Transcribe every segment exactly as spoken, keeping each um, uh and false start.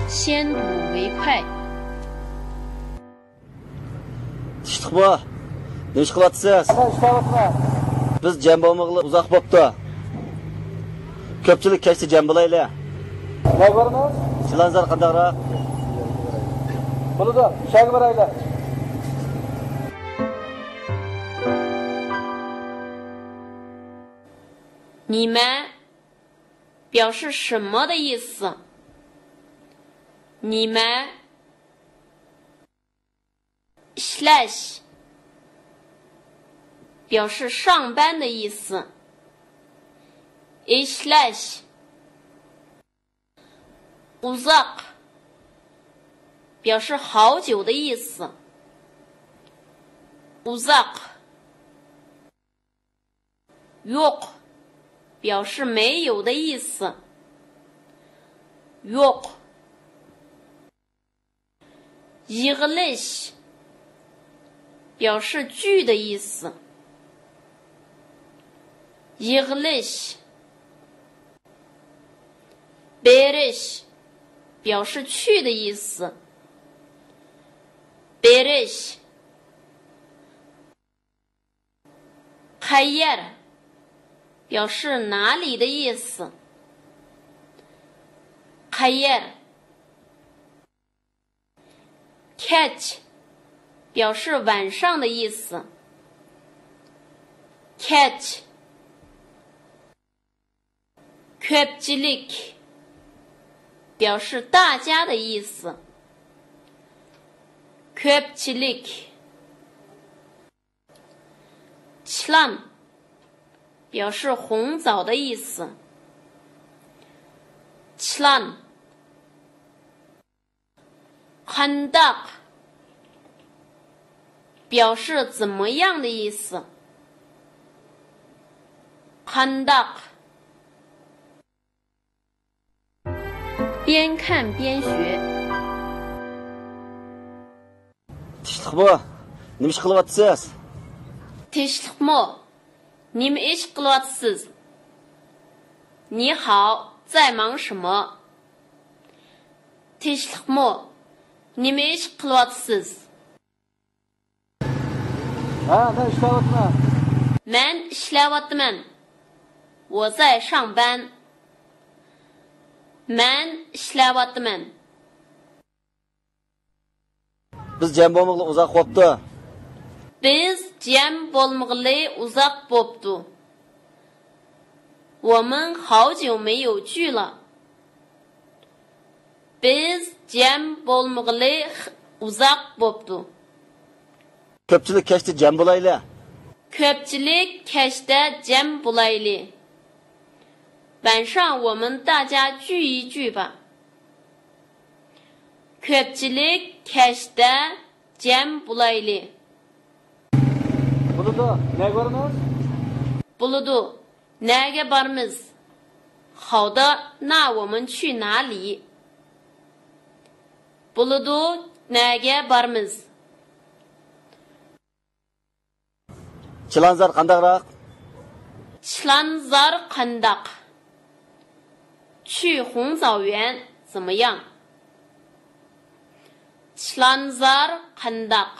先睹为快。 تىنچلىقمۇ؟ نېمە ئىش قىلىۋاتىسىز؟ ئاكا، ئىشلەۋاتىمەن. بىز جەم بولمىغىلى ئۇزاق بوپتۇ. كۆپچىلىك كەچتە جەم بولايلى. نەگە بارىمىز؟ چىلانزار قانداقراق؟ بولىدۇ، شۇ يەرگە بارايلى. 你们表示什么的意思？你们 ئىشلەش، 表示上班的意思. ئىشلەش. ئۇزاق، 表示好久的意思. ئۇزاق. يوق، 表示没有的意思. يوق. يىغىلىش، 表示聚的意思. يىغىلىش. بېرىش، 表示去的意思. بېرىش. قەيەر، 表示哪里的意思. قەيەر. كەچ، 表示晚上的意思. كەچ. كۆپچىلىك، 表示大家的意思. كۆپچىلىك. چىلان، 表示红枣的意思. چىلان. قانداق، 表示怎么样的意思. قانداق. 边看边学. تىنچلىقمۇ؟ نېمە ئىش قىلىۋاتىسىز؟ تىنچلىقمۇ؟ نېمە ئىش قىلىۋاتىسىز؟ 你好，在忙什么؟ تىنچلىقمۇ؟ نېمە ئىش قىلىۋاتىسىز؟ ھە، مەن ئىشلەۋاتىمەن. مەن ئىشلەۋاتىمەن. 我在上班. مەن ئىشلەۋاتىمەن. بىز جەم بولمىغىلى ئۇزاق بوپتۇ. بىز جەم بولمىغىلى ئۇزاق بوپتۇ. 我们好久没有聚了. بىز جەم بولمىغىلى ئۇزاق بوپتۇ. كۆپچىلىك كەچتە جەم بولايلى. كۆپچىلىك كەچتە جەم بولايلى. 晚上我们大家聚一聚吧. كۆپچىلىك كەچتە جەم بولايلى. بولىدۇ، نەگە بارىمىز؟ بولىدۇ، نەگە بارىمىز؟ 好的，那我们去哪里？ بولىدۇ، نەگە بارىمىز؟ چىلانزار قانداقراق؟ 锺淥قانداق؟ 去红枣园怎么样？ چىلانزار قانداق؟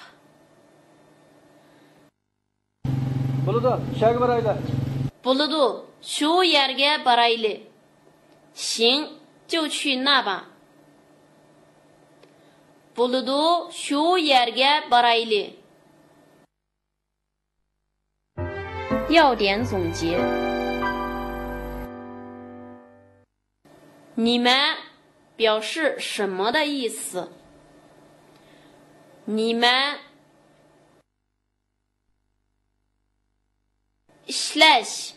بولىدۇ، شۇ يەرگە بارايلى. بولىدۇ، شۇ يەرگە بارايلى. 行，就去那吧. بولىدۇ، شۇ يەرگە بارايلى. 要点总结。 نېمە 表示什么的意思. نېمە. ئىشلەش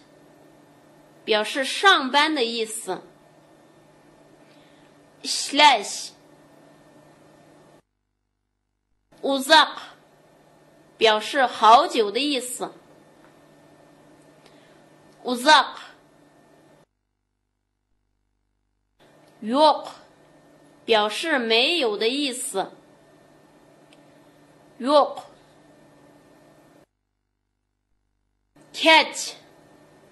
表示上班的意思. ئىشلەش. ئۇزاق 表示好久的意思. ئۇزاق. يوق 表示没有的意思. يوق. كەچ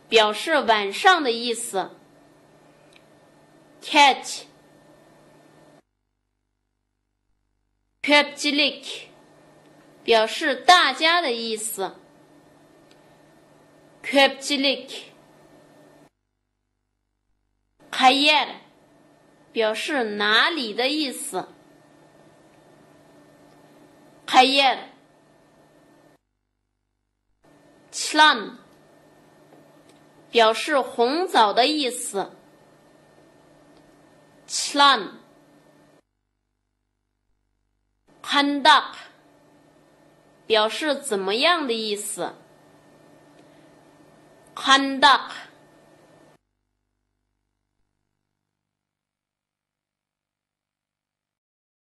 表示晚上的意思. كەچ. كۆپچىلىك 表示大家的意思. كۆپچىلىك. قەيەر 表示哪里的意思. قەيەر. چىلان 表示红枣的意思. چىلان. قانداق 表示怎么样的意思. قانداق.